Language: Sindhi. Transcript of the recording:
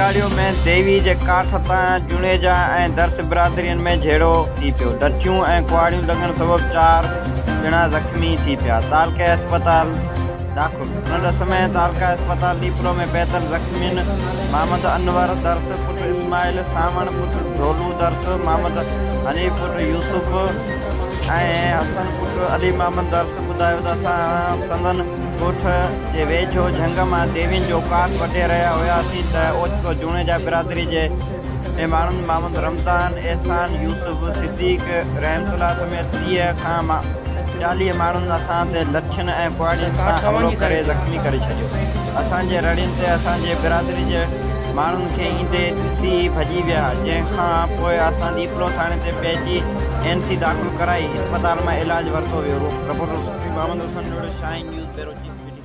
ڳاڙهيو ۾ ديوي جي ڪاٺ تان جوڻيجا ۽ درس برادرين ۾ جهيڙو ٿي پيو، لٺيون ۽ ڪهاڙيون لڳڻ سبب چار ڄڻا زخمي ٿي پيا، تعلقه اسپتال داخل. ان ڏس ۾ تعلقه اسپتال ڏيپلو ۾ پهتل زخمين محمد انور درس پٽ اسماعيل، سانوڻ پٽ ڍولو درس، محمد حنيف پٽ يوسف ۽ حسن پٽ علي محمد درس ٻڌايو ته اسان سندن ڳوٺ جي ويجهو جهنگ مان ديوين جو ڪاٺ وڍي رهيا هياسين ته اوچتو جوڻيجا برادري جي ماڻهن محمد رمضان، احسان، يوسف، صديق، رحمت الله سميت 30 کان 40 ماڻهن اسان تي لٺين ۽ ڪهاڙين سان حملو ڪري زخمي ڪري ڇڏيو. اسان جي رڙين تي اسان جي برادري جي ماڻهن کي ايندي ڏسي ڀڄي ويا، جنهن کان پوء اسان ڏيپلو ٿاڻي تي پهچي اين سي داخل ڪرائي اسپتال مان علاج ورتو ويو. Reporter Sufi Muhammad Hassan Nohro, Shaheen news, bureau chief.